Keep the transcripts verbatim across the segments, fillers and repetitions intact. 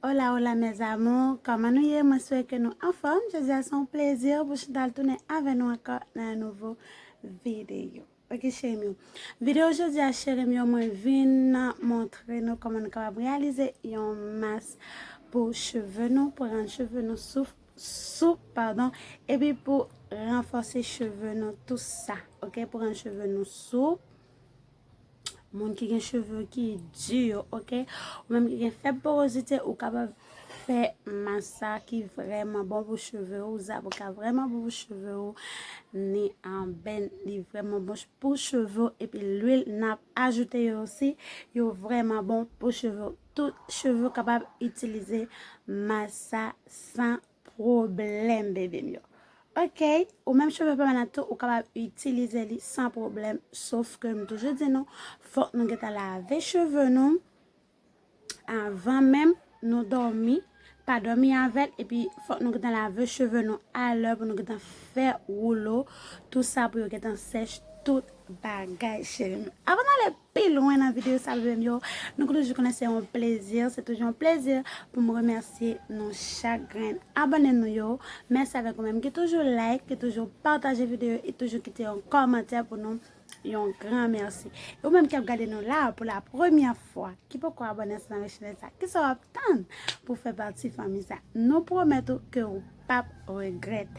Hola, hola, mes amours. Kòman nou ye? Mwen swete ke nou anfòm. Jodi a se yon plezi pou Chantal tounen avè nou ankò nan yon nouvo videyo. Ok, cheri m yo. Videyo jodi a, cheri m yo, mwen vin montre nou kòman nou kapab reyalize yon mas pou cheve nou, pou rann cheve nou souf, soup, padon, epi pou ranfòse cheve nou, tou sa, ok, pou rann cheve nou soup. Moun ki gen cheve ki di yo, ok? Ou menm ki gen fèb porozite, ou kapab fè mas sa ki vrèman bon pou cheve ou. Zaboka vrèman bon pou cheve ou. Ni an bèn, li vrèman bon pou cheve ou. Epi lwil n ap ajoute yo osi, yo vrèman bon pou cheve ou. Tout cheve ou kapab itilize mas sa san pwoblèm, bebe m yo. Ok, ou menm cheve pa malad tou, ou kapab itilize li san pwoblèm, sof ke m toujou di nou, fòk nou gentan lave cheve nou avan menm nou dòmi, pa dòmi avè l, epi fòk nou gentan lave cheve nou alè pou nou gentan fè woulo, tou sa pou yo gentan sèch tout bagay, cheri m. Avan n ale pi lwen nan videyo sa, bebe m yo, nou toujou konnen se yon plezi, se toujou yon plezi pou m remèsye nou chak grenn abòne nou yo. Mèsi avèk ou menm ki toujou like, ki toujou pataje videyo, e toujou kite yon kòmantè pou nou. Yon gran mèsi. E ou menm ki ap gade nou la pou la premyè fwa, ki poko abòne ansanm avèk chanèl sa, kisa w ap tann pou fè pati fanmi sa? Nou pwomèt ou ke ou p ap regrèt,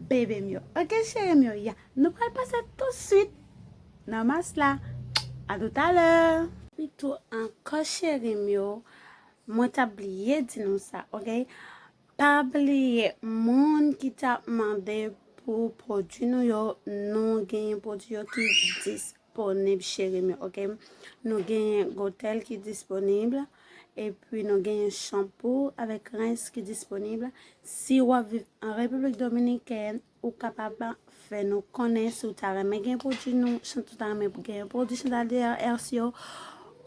bebe m yo. Ok, cheri m yo, ya. Nou pral pase tousuit nan mas la. A toutalè. Pi tou ankò, cheri m yo, mwen t ap bliye di nou sa, ok? Pa bliye, moun ki t ap mande pou pwodui nou yo, nou genyen pwodui yo ki disponib, cheri m yo, ok? Nou genyen gotèl ki disponib, epi nou genyen chanpou avèk rens ki disponib. Si w ap viv an Repiblik Dominikèn, ou kapab fè nou konnen si w ta renmen gen pwodui nou, chan-, ou ta renmen gen pwodui Chantal D R S yo,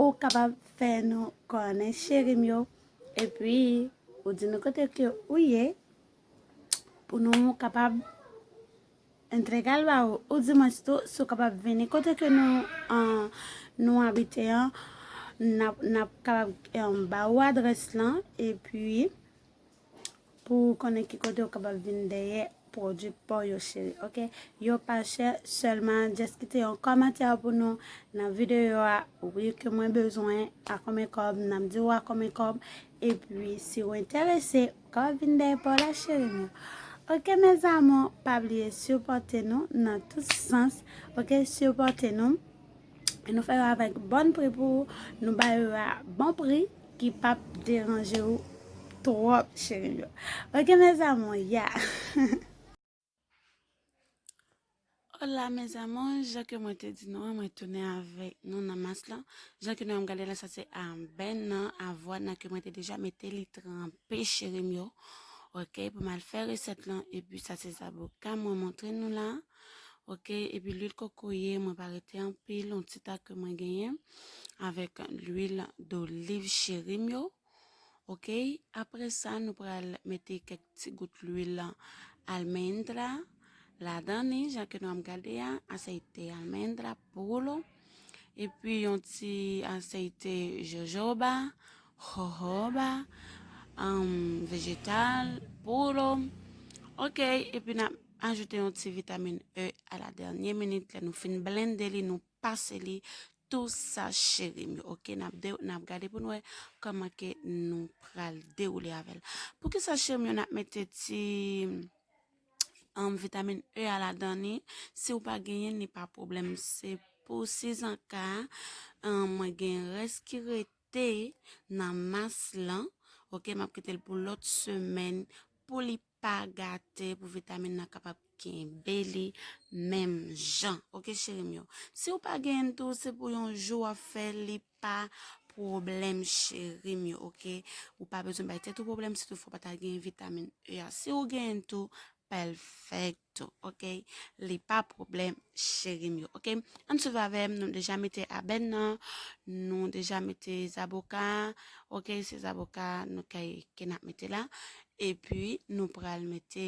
ou kapab fè nou konnen, cheri m yo. Epi, ou di nou kote ke ou ye, pou nou kapab entregal ba ou, ou di mwen tou, si w kapab vini kote ke nou, an, nou abite an, n ap, n ap kapab, em, ba ou adrès lan, epi pou ou konnen ki kote ou kapab vin dèyè pwodui pa w yo, cheri, ok? Yo pa chè, sèlman just kite yon kòmantè pou nou nan videyo a, wi, ke mwen bezwen, a konbyen kòb, n ap di w a konbyen kòb, epi si w enterese, ou ka vin dèyè pa w la, cheri m yo. Ok, mes amours, pa bliye sipòte nou nan tout sans, ok? Sipòte nou. E nou fè yo avèk bon pri pou ou, nou ba yo a bon pri ki p ap deranje ou twòp, cheri m yo. Ok, mes amours, ya. Hola, mes amours, jan ke mwen te di nou an, mwen tounen avèk nou nan mas lan. Jan ke nou ap gade la, sa se abèn nan avwàn nan ke mwen te deja mete li tranpe, cheri m yo. Ok, pou m al fè resèt lan, epi sa se zaboka mwen montre nou la. Ok, epi lwil kokoye, mwen pa rete anpil, yon ti ta ke mwen genyen, avèk lwil doliv, cheri m yo. Ok, apre sa, nou pral mete kèk ti gout lwil almendra ladan li, jan ke nou ap gade a, aseite almendra puro, epi yon ti aseite jojoba, jojoba, um, vejetal puro. Ok, epi n ap ajoute yon ti vitamin E a la dènye minit, lè nou fin blende li, nou pase li, tou sa, cheri m yo. Ok, n ap de-, n ap gade pou n wè kòman ke nou pral dewoule avè l. Poukisa, cheri m yo, n ap mete ti, um, vitamin E a ladan li? Si w pa genyen, li pa pwoblèm. Se pou sizanka, um, mwen gen rès ki rete nan mas lan. Ok, m ap kite l pou lòt semèn pou li pa gate, pou vitamin nan kapab kenbe li menm jan. Ok, cheri m yo. Si w pa genyen tou, se pou yon jou w ap fè, li pa pwoblèm, cheri m yo, ok? Ou pa bezwen bay tèt ou pwoblèm si toutfwa w pa ta genyen vitamin E a. Si w genyen tou, pèfèkto, ok? Li pa pwoblèm, cheri m yo, ok? Ann swiv avè m, nou deja mete abèn nan, nou deja mete zaboka, ok? Se zaboka nou kay, ke n ap mete la. Epi, nou pral mete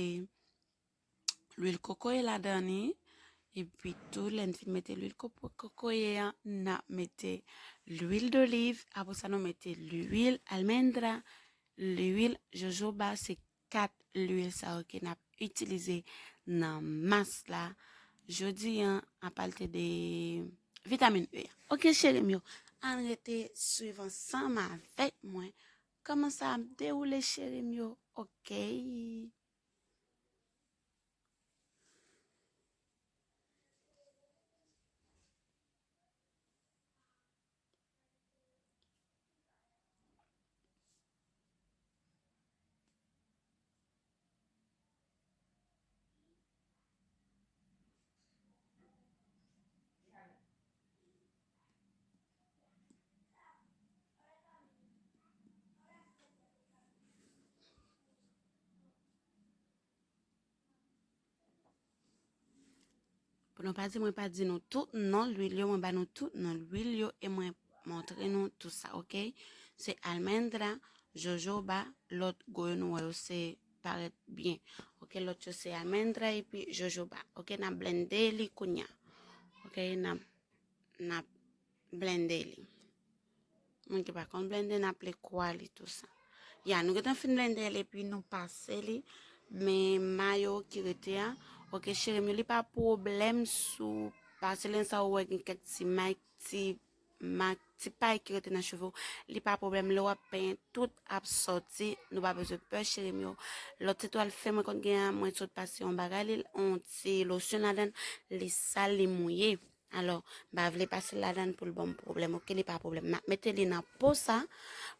lwil kokoye ladan li. Epi tou, lè n fin mete lwil kopo-, kokoye an, n ap mete lwil doliv. Apre sa, nou mete lwil almendra. lwil jojoba, se kat lwil sa yo ke n ap itilize nan mas la jodi a, apati de vitamin E a. Oke, cheri m yo, ann rete swiv ansanm avèk mwen kòman sa ap dewoule, cheri m yo. Oke. Pou nou pa di mwen pa di nou tout non lwil yo, mwen ba nou tout non lwil yo e mwen montre nou tout sa, oke? Se almendra, jojoba, lòt gwo yo nou wè yo se parèt byen. Oke, lòt yo se almendra epi jojoba. Oke, n ap blende li kounye a. Oke, n ap, n ap blende li. Moun ki pa konn blende, n ap lekwa li tou sa. Ya, nou gentan fin blende l epi nou pase li. Men mayo ki rete a, oke, cheri m yo, li pa pwoblèm si w pase len sa ou wè gen kèk ti may, ti mak, ti pay ki rete nan cheve w. Li pa pwoblèm, lè w ap penyen, tout ap sòti. Nou pa bezwen pè, cheri m yo. Lòt ti twal fè mwen konn gen an, mwen sot pase yon bagay, li, yon ti losyon ladan l, li sal, li mouye. Alò, m pa vle pase l ladan l pou l ban m pwoblèm, oke, li pa pwoblèm. M ap mete li nan po sa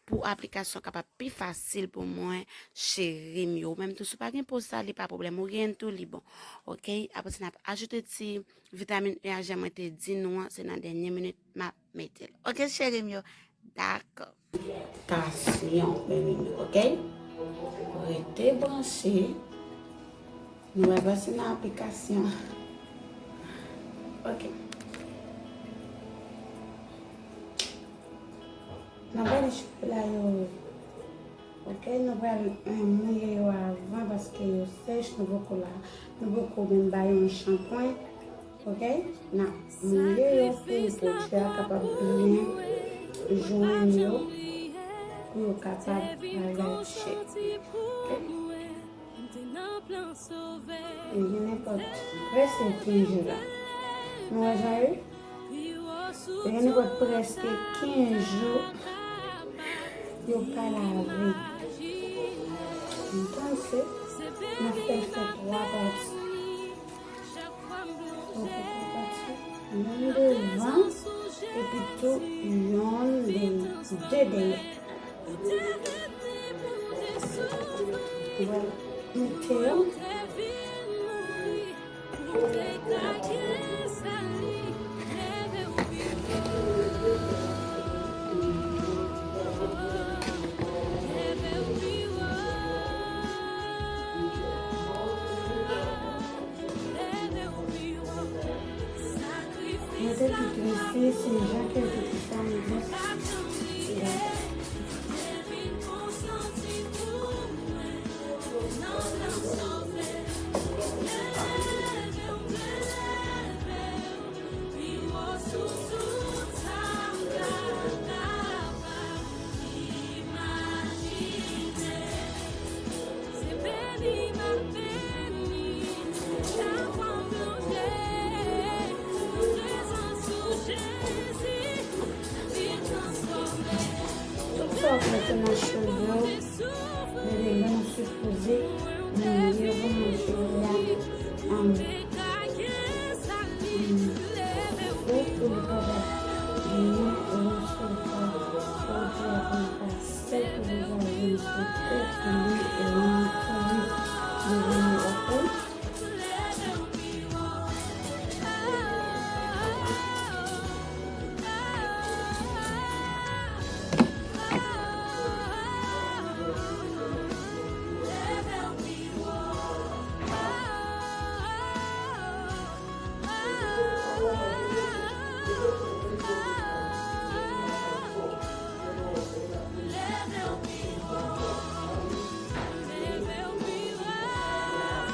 pou aplikasyon kapab pi fasil pou mwen, cheri m yo. Ou menm tou, si w pa gen po sa, li pa pwoblèm. Ou gen tou, li bon. Oke? Apre sa, n ap ajoute ti vitamin E a, jan mwen te di nou an, se nan dènye minit m ap mete l. Oke, cheri m yo? Dakò. Tasyon, bebe, oke? Rete branche. Nou va pase nan aplikasyon. Oke. N ap gade cheve la yo. Oke, nou pral, eh, mouye yo avan paske yo sèch, nou poko la, nou poko menm ba yo yon chanpwen. Oke, n ap mouye yo pou pwodui a kapab byen jwenn yo, pou yo kapab pa lage. Oke? Li gen nenpòt prèske kenz jou la. Nou wè jan yo ye? Li gen nenpòt prèske kenz jou yo pa lave. M panse n ap fè l fè twa pati. Yon devan, epi tou yon de, de dèyè. Mwen mete yo. Mwen te tou trese, se jan ke yo te trese a, mwen jis, se la. Tout sa w ap mete nan cheve w, bebe, lè nou sipoze mouye yo pou mouye cheve a, um, um, fre pou li pa genyen resevwa pwodui a pou li pa sèk, pou li pa vin pote pou li e rann pouri. Bebe, oke?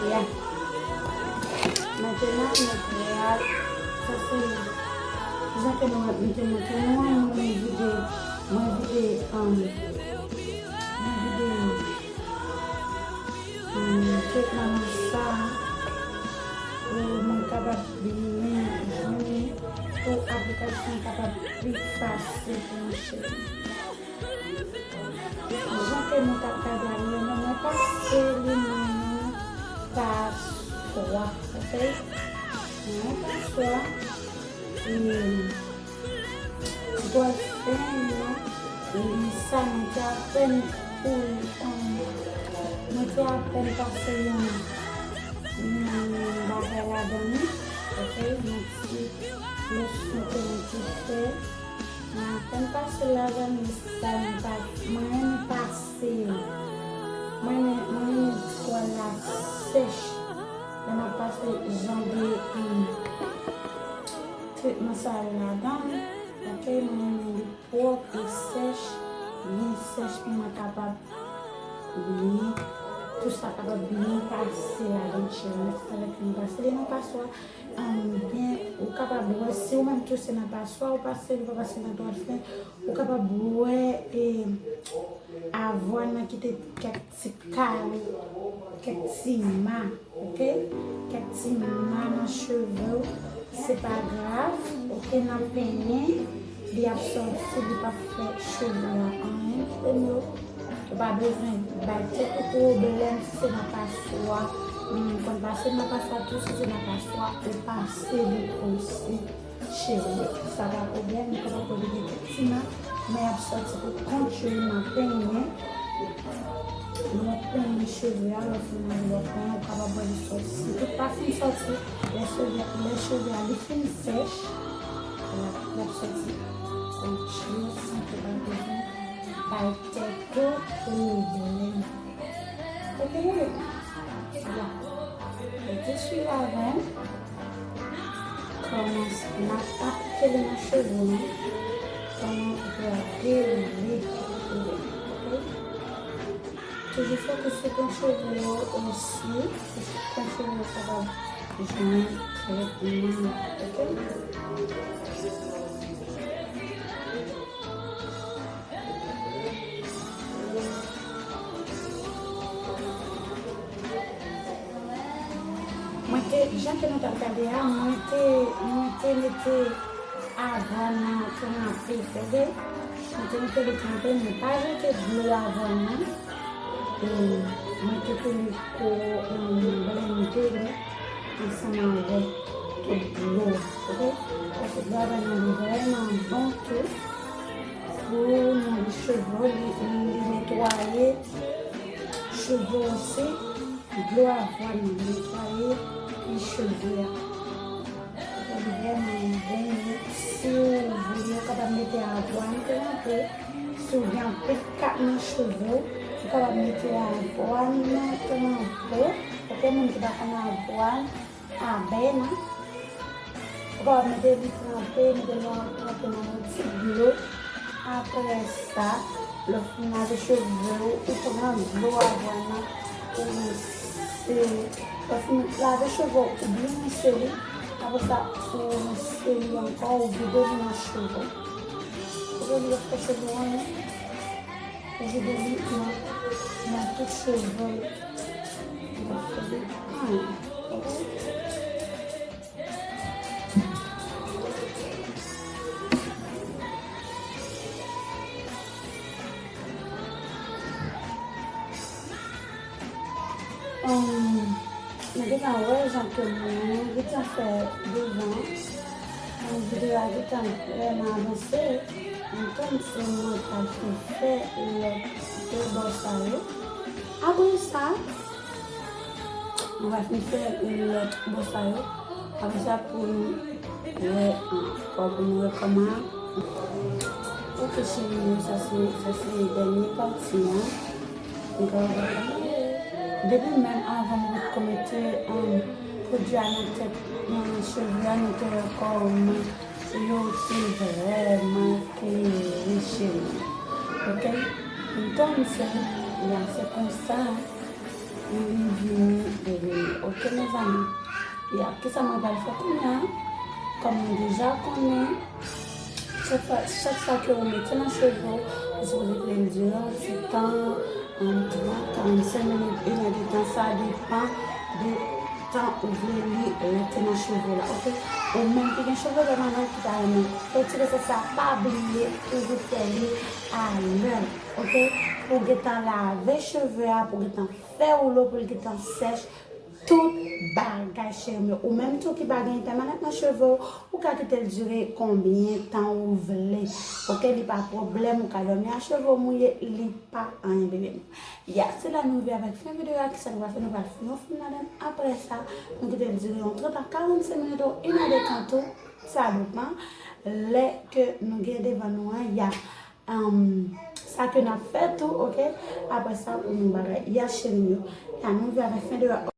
Ya. Mentnan, nou pral, sa se jan ke nou, mwen te montre nou an, mwen vide, mwen vide, um, mwen vide Se pou yon cheri. Jan ke nou t ap gade a li yo, mwen pase li nan yon paswa, ok? Nan yon paswa, e, dwèt fen nan, e, sa mwen te apèn pou, um, mwen te apèn pase yon, yon bagay ladan li, ok? Yon ti losyon ke mwen te fè. Mwen apèn pase ladan li, sa mwen pa, mwen renmen pase, mwen renmen, mwen renmen twal la sèch. Lè m ap pase jan de, um, tretman sa yo ladan, ok, mwen renmen li pwòp e sèch, byen sèch pou mwen kapab byen, tou sa kapab byen pase ladan tchè mwen. Se sa fè ke mwen pase li nan paswa. Ann, byen, ou kapab wè, si ou menm tou se nan paswa ou pase, ou pa pase nan dwèt fen, ou kapab wè, e, avwàn nan kite kèk ti kare, kèk ti ma, ok? Kèk ti ma nan cheve w, se pa grav, ok? Nan penyen, li ap sòti, li p ap fè cheve a anyen, tande w? Ou pa bezwen bay tèt ou pwoblèm si se nan paswa. Ou konn pase nan paswa tou, si se nan paswa, ou pase li osi, cheri. Sa pa pwoblèm, ou kapab wè li gen kèk ti ma, men y ap sòti pou kont yo nan penyen. Lè w ap penyen cheve a, lè w fin lave, lè w ap penyen, ou kapab wè li sòti. Si tout pa fin sòti, lè cheve, lè cheve a li fin sèch, l ap, l ap sòti kont yo san ke w pa bezwen bay tèt ou pwoblèm. Ok, ya. Rete swiv avè m. Kòman n ap aplike li nan cheve nou. Kòman n ap dewoule li. Ok? Toujou fokis sou pwen cheve yo osi, pou pwen cheve yo kapab jwenn tretman. Ok? Mwen te, jan ke nou t ap gade a, mwen te, mwen te mete avwàn nan tranpe, tande? Mwen te mete li tranpe, mwen pa jete dlo avwàn nan. E mwen te tou li ko, e, blende li ansanm avèk tout dlo, ok? Paske dlo avwàn nan li vrèman bon tou pou nouri cheve w, li, li netwaye cheve w osi. Dlo avwàn nan netwaye pli cheve a. Li vrèman bon wi. Si w vle, ou kapab mete avwàn tranpe. Si w gen anpil kak nan cheve w, ou kapab mete avwàn tranpe. Ok, moun ki pa konn avwàn, abèy nan. Ou kapab mete li tranpe, mete l nan tranpe nan yon ti dlo. Apre sa, lè w fin lave cheve w, ou pran dlo avwàn nan, ou rense li. Lè w fin lave cheve w, ou byen rense li. Apre sa, ou rense li ankò, ou vide li nan cheve w. Ou vide li nan cheve w, ou vide li nan, nan tout cheve w. Ou vide li, hmm, ok? Um, nou gentan wè jan ke mwen gentan fè devan. Um, videyo a gentan vrèman avanse. M tann si mwen pral fin fè lòt de bò sa yo. Apre sa, nou va fin fè lòt bò sa yo. Apre sa, pou nou wè ankò, pou nou wè kòman. Ok, cheri, sa se, sa se dènye pati an. Nou ka wè. Depi menm anvan nou potko mete, um, pwodui a nan tèt, nan cheve a, nou te wè kòman yo te vrèman klere, cheri. Ok? M tann se, ya, se konsa. Li vini, li vini. Ok, mezanmi. Ya, kisa mwen pral fè kounye a? Kòm nou deja konnen, chak fwa, chak fwa ke ou mete nan cheve w, ou sipoze kite l dire yon ti tan, um, trant, karannsenk minit, inèdtan, sa depann de jan ou vle li rete nan cheve w la, oke? Ou menm ki gen cheve pèmanan ki ta renmen retire sèch sa, pa bliye toujou fè li alè, oke? Pou gentan lave cheve a, pou gentan fè woulo, pou l gentan sèch, tout bagay, cheri m yo. Ou menm tou ki pa gen pèmanan nan cheve w, ou ka kite l dire konbyen tan ou vle, oke? Li pa pwoblèm, ou ka dòmi a cheve w mouye, li pa anyen, bebe m. Ya, se la nou rive avèk fen videyo a, kisa nou pral fè, nou pral fè yon fim ladan l. Apre sa, nou kite l dire yon trant a karannsenk minit ou inè de tan tou, sa depan lè ke nou gen devan nou an, ya, um, sa ke n ap fè tou, oke? Apre sa, pou nou bagay, ya, cheri m yo. Ya, nou rive avèk fen videyo a.